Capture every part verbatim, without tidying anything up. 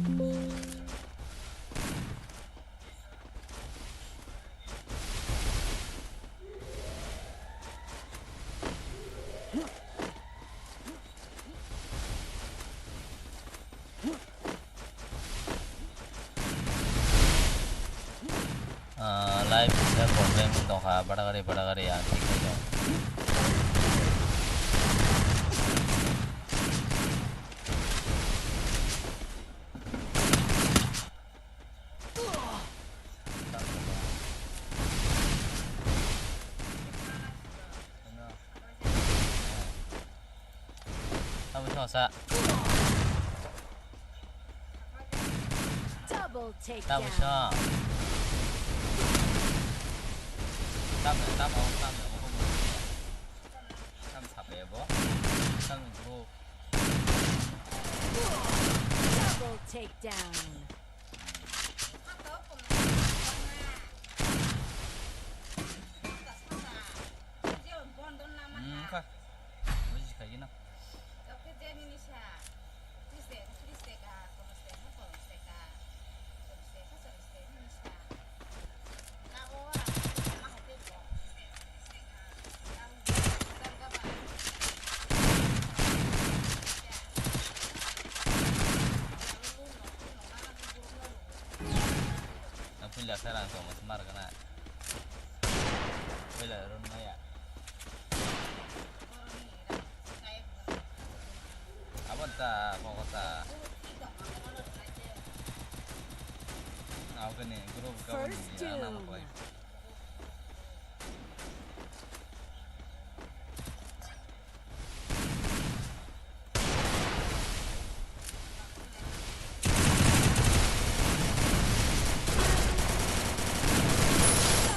Ah, live kisa problem wng tongkha, badagari badagari ang thik khai tong. Tamo song sa. Double takedown. Tamo song. Tamo, tamo, tamo, tamo. Tamo sape bo. Tamo group. Double takedown. Hmm, kha. Buji kha gino. Ang puila khe rang tongma se mar gana. Puila run maya. Abo ta, koko ta. Abo khe ni group ka bo ni. First doom.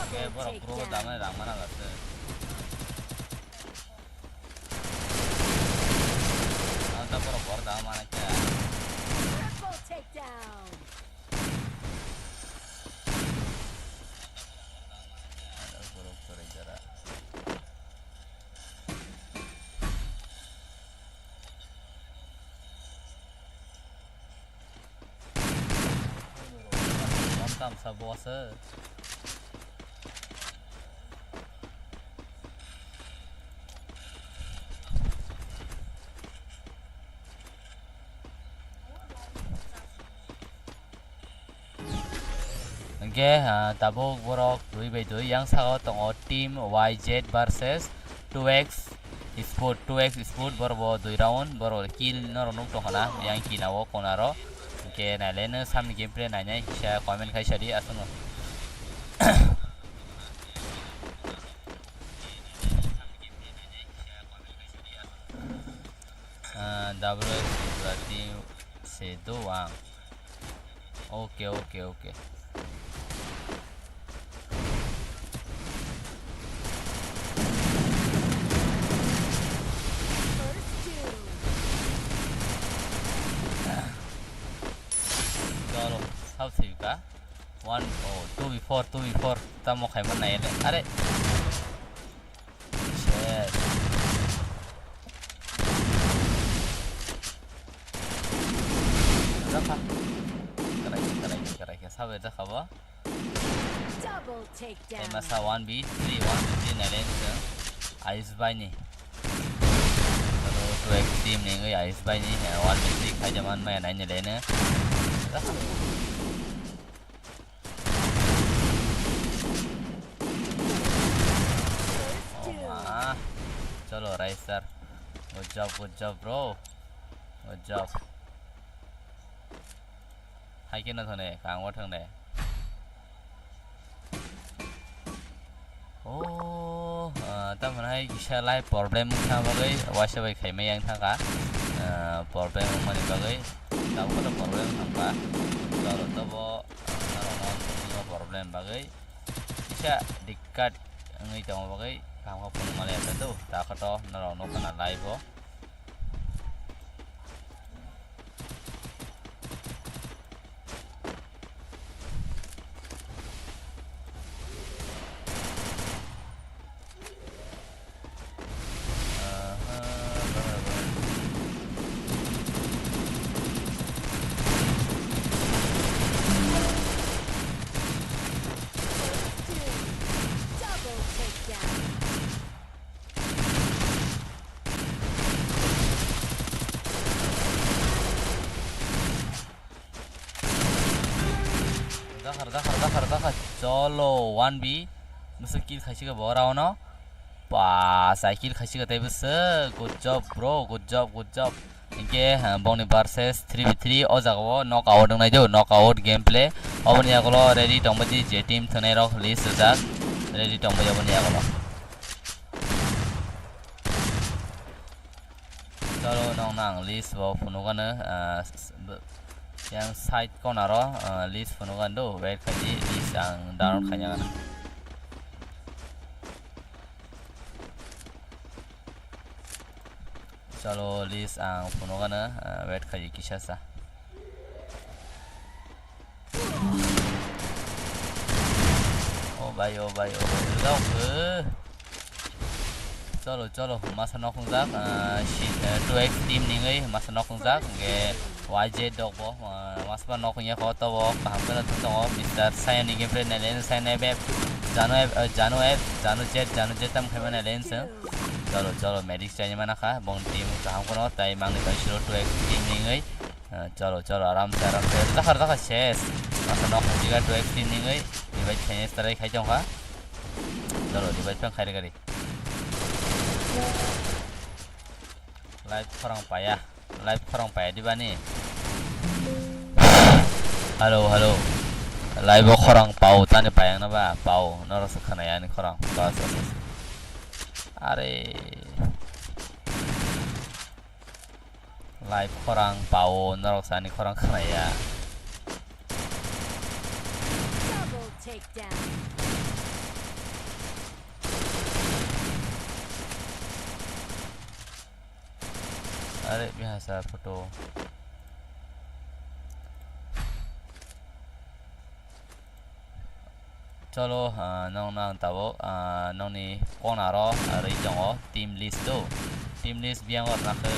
Khe borok group o damnai rang mana gase. Ang ta borok bor dam mana khe. Triple takedown. Ada borok korai jara. Tam sa boss. Hingke, ah, tabuk borok dui bai dui yang saka o tongo team Y Z versus two X Sport, two X Sport borok bo dui round, borok kill norok nuk tongkha na, yang kina o kona ro. Hingke nailai no samni gameplay nainai kisa comment khai sadi aswk no. Ah, W S Guwahati se do ang. Okay, okay, okay. Chalo, sab sibika. One, oh, two v four, two v four. Tamo khaima nai le. Are. Shit. Rakha. Karai, karai, karai, karai. Sabe rakha ba. Double takedown. Tei masa one v three, one v three nai le se. Ayush bai ni. Hello, two X team ni ngui Ayush bai ni. One v three khai jaman maya nai ni le ne. Rakha. Oh ma. Chalo, Raisar. Good job, good job, bro. Good job. Hai khe no thang de, kang o thang de. Oh, ah, tamoni hai kisa live problem wngkha bagwi, waisa bai khaimai yang thangkha. Ah, problem wngmani bagwi, tabuk koto problem wngkha. Chalo, tobo, ah, norokno problem bagwi kisa dikkat wngwi tongma bagwi, kaham khe phunukmani ya to, ta khe to norok nukha na live o. Kharjak, kharjak, kharjak, kharjak. Cholo, one B. Bwswk kill khaisika bo round o. Ba, sai kill khaisika tei bwswk. Good job, bro. Good job, good job. Hinkhe, ha, bongni versus three v three o jaga o knockout wngnai do, knockout gameplay. Oboni yagulo ready tongbaidi je team thwngnairok list rijak. Ready tongbai oboni yagulo. Chalo, nokno ang list bo phunukgano, ah, s-, s-, b-, yang side corner o, ah, list phunukgano do, wait khaidi, list ang download khaina gana. Chalo, list ang phunukgano, ah, wait khaidi kisa sa. O bai, o bai, o bai. Rwjak, eh. Cholo, cholo, masa nok wngjak, ah, si, eh, two X team ningwi masa nok wngjak, hwnkhe Y Z dok bo, ah, masa nok wngya kho, tobo kaham kheno thang tongo, Mister Sayan ni gameplay nailai, Sayan F F, Janu F, eh, Janu F, Janu Z, Janu Z tam khaima nailai chwng. Cholo, cholo, medic chaini mana kha, bong team kaham kheno, tai mangni bai siro two X team ningwi. Ah, cholo, cholo, aram se, aram se. Rwjak kha, rwjak kha, ses. Masa nok hwnjika two X team ningwi. Divide khaina start khai tongkha. Cholo, divide phang khai rwgari. Live khorang paya. Live khorang paya dibani. Hello, hello. Live o khorang pao tani payang na ba? Pao. Norok se khwnaya ani khorang. Bas, bas, bas. Are. Live khorang pao, norok sani khorang khnaya. Double takedown. Are, biha sa photo. Cholo, ah, nokno ang tabuk, ah, nokni corner o, ah, rwi tongo team list o. Team list biyang rwna khe.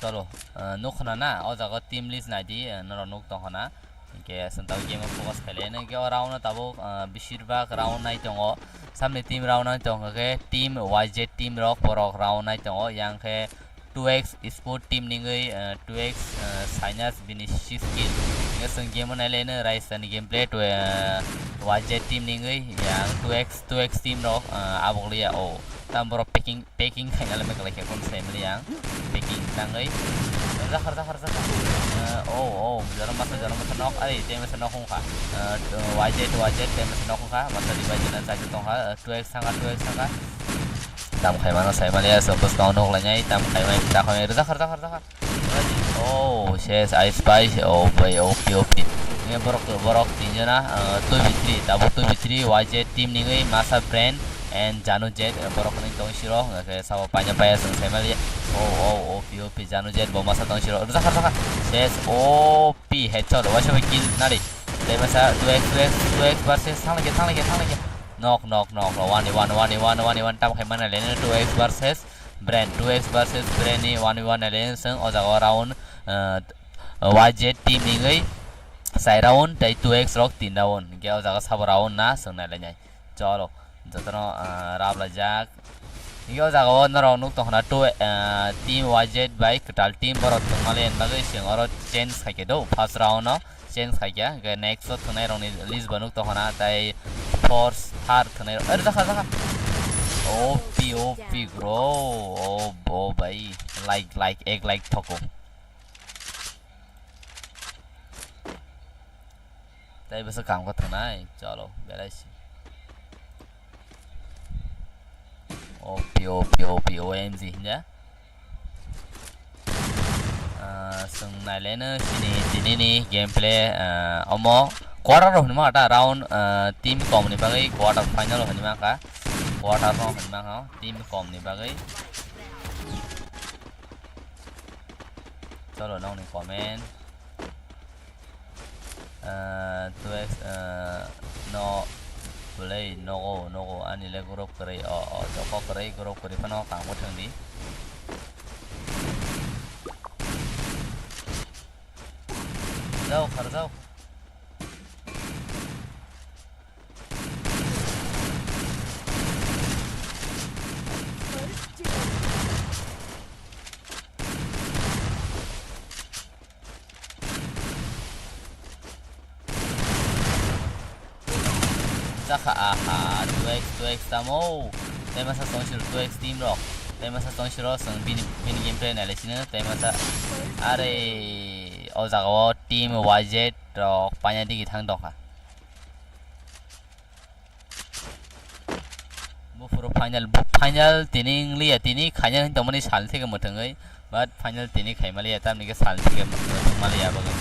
Cholo, ah, nuk khna na, o jaga o team list nai di, ah, norok nuk tong khna. Hinkhe chwng tabuk game o focus khailai. Hinkhe o round o tabuk, ah, beshirbak round nai tongo. Samni team round nai tong khe team Y Z team rok borok round nai tongo. Yang khe two X Sport team ningwi, eh, two X, eh, Sinus bini six kill. Hingke chwng game o nai laino Raisa ni gameplay to, eh, Y Z team ningwi yang two X, two X team rok, eh, abok liya o. Tam borok packing, packing khaina le mekalai khe kon sai mali yang. Packing tangwi. Rakhar, rakhar, rakhar. Eh, oh, oh, jorong masa, jorong masa nok, ai, tei masa nok hongkha. Eh, Y Z, Y Z, tei masa nok hongkha. Masa di Y Z na chai tongkha. Eh, two X sangkha, two X sangkha. Tam khaimano saimaliya, chwng bwskang nuk lainai, tam khaimai, ta khaimai, rwjakha, rwjakha, rwjakha. Oh, ses, I spy, oh, bai, O P, O P. Nge borok, borok tinjona, uh, two v three, tabuk two v three, Y Z team ningwi, Masa Brand, and Janu Jet, uh, borok ni tong siro, nge sabo paina paya, chwng saimaliya. Oh, oh, O P, O P, Janu Jet, bo masa tong siro, rwjakha, rwjakha. Ses, O P, headshot, waisa bai kill, nari. Tei masa two X, two X, two X versus thanglai khe, thanglai khe, thanglai khe. Nok, nok, nok, one v one, one v one, one v one, tam khai mana lene two X versus Brand, two X versus Brand ni one v one lene seng o jaga round, uh, Y Z team ni ngai sai round tei two X rok tin round. Ge o jaga sabo round na seng nai lai nai. Cholo, jotono, ah, rap laijak. Hingke o jaga o norok nuk tongkha na two, ah, team Y Z bai kwtal team borok thwngmani bagwi chwng oro change khaikhe do first round o change khaikha. Hingke next o thwngnai rokni list bo nuk tongkha na tei fourth, third thwngnai rok. Are jakha, jakha. O P, O P bro. O, o bai. Like, like, ek like thoko. Tai bwsa kam kha thangnai, cholo, belai si. O P, O P, O P, O M G hinja. Ah, chwng nailaino chini tinini gameplay, ah, omo quarter rok hinma ta round, ah, team kom ni bagwi quarter final hinma kha. Quarter rok hinma kha team kom ni bagwi. Cholo, nokni comment. Ah, two X, ah, no, belai nogo, nogo, ani le group kwrwi, o, o, joko kwrwi, group kwrwi phano kangbo thangdi. Jao, khar jao. Aha, two X, two X tamo. Tei masa tongsil two X team rok. Tei masa tongsil rok chwng bini, bini gameplay nailai sino. Tei masa, are, o jaga o team Y Z rok paina digi thang tongkha. Buphuru final, final tini wngliya, tini khaina hin tongmani salni theke mwthangwi, but final tini khaimaliya, tamni khe salni theke mwthangmaliya bagwi.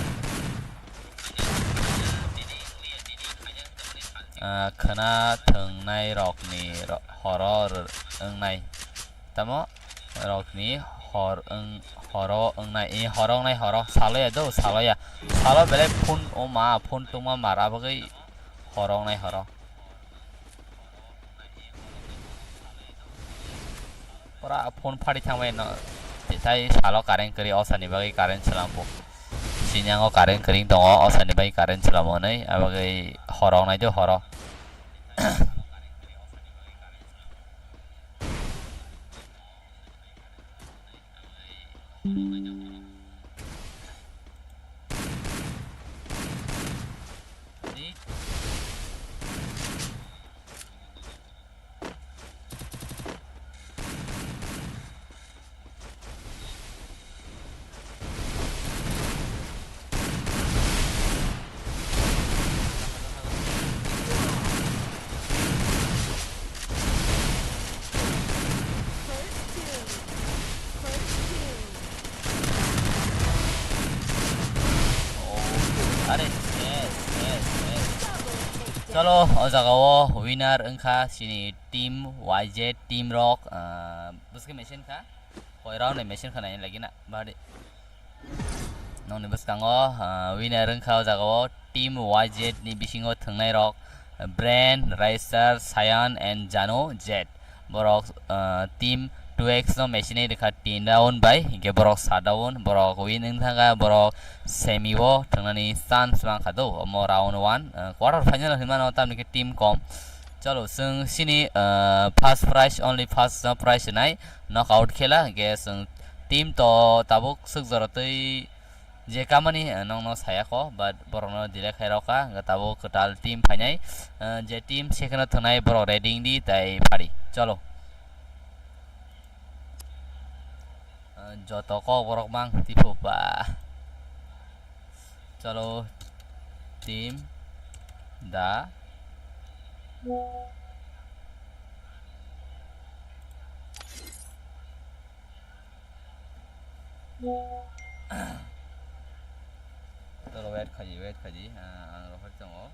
Ah, khwna thwngnai rokni ro-, horo r-, wngnai. Tamo rokni hor wng-, horo wngnai, eh, horo wngnai, horo saloya do, saloya. Salo belai phone o ma, phone tungma mara bagwi horo wngnai, horo. Pura phone phari thangbai no, tei salo current kwrwi, osani bagwi current swlampo. Sini ango current kwrwi tongo, osani bagwi current swlamo hwnwi, abagwi horo wngnai do, horo. Are, yes, yes, yes. Chalo, o jaga o winner wngkha chini team Y Z team rok, ah, bwskhe machine kha. Koi round ni machine kha nai lagi na, bari. Nokni bwskango, ah, winner wngkha o jaga o team Y Z ni bisingo thwngnai rok, Brain, Raisar, Cyan and Jano Z. Borok, ah, team two X no machine rikha tin round bai, hinkhe borok sat round, borok win wng thangkha, borok semi o thwngnani chance mankha do, omo round one, ah, quarter final hinmano tamni khe team kom. Chalo, chwng sini, ah, first prize, only first prize nai knockout khela, hinkhe chwng team to tabuk swk jora twi je kamani, eh, nokno saya kho, but borokno delay khai rokha, hwnkhe tabuk kwtal team phainai, eh, je team second o thwngnai borok ready wngdi, tai phari. Chalo. Eh, joto kok borok mang tipo ba. Chalo, team da. Tolo wait khaji, wait khaji, ah, ang rohor tongo.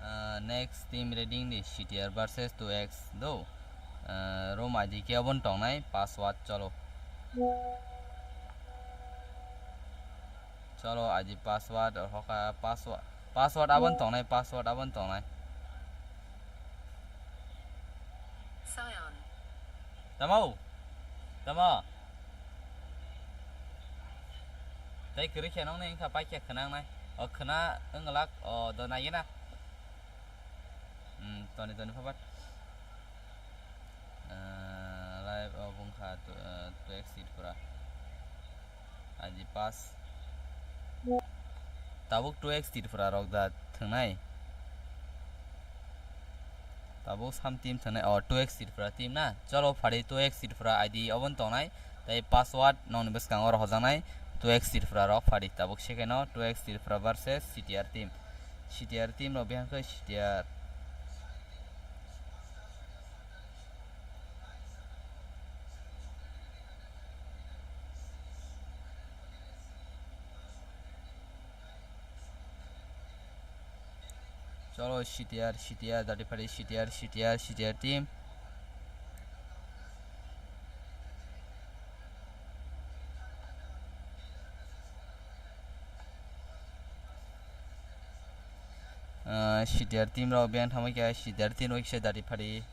Ah, next team ready ni C T R versus two X do. Ah, room I D khe abon tongnai password cholo. Cholo, aji password, hoka password, password abon tongnai, password abon tongnai. Cyan. Tamo? Tamo? Tai kwrwi khe nokni wngkha, pai khe khwnangnai. O khwna wng glak, o do nai gena. Hmm, toni, toni, phapat. Ah, live o bungkha tu-, ah, two X Tripura. Aji pass. Tabuk two X Tripura rok da thwngnai. Tabuk sam team thwngnai. Oh, two X Tripura team na. Cholo, phari two X Tripura I D obon tongnai. Tai password nokni bwskango rohojaknai. Two X Tripura rok phari. Tabuk second o two X Tripura versus C T R team. C T R team rok bihang khe C T R. Cholo, C T R, C T R, dati phari C T R, C T R, C T R team. Ah, C T R team rok beng thangbai khe, C T R team rok kisa dati phari.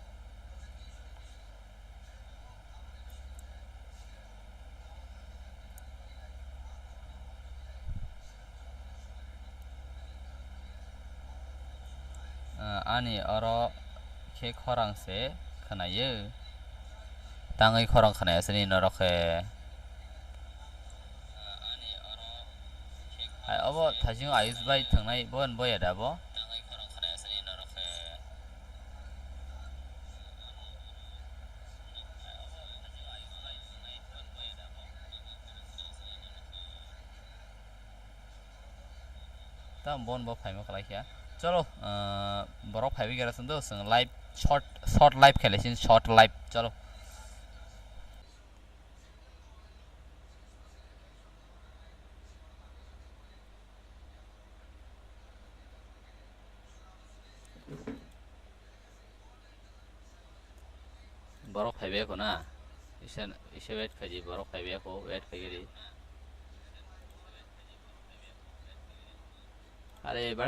Ah, ani oro khe khorang se khwnaio. Tangwi khorang khna ya sini norok khe. Hai, obo thajing Ayush bai thangnai, bo, bo ya da bo? Tam bon bo phaima khlai kha. Chalo, ah, borok phaiwi gara sendo, song live short, short live khelai sin, short live. Chalo. Borok phaibai kho na? Isa, isa wait khaidi, borok phaibai kho, wait khaidi. Are, bar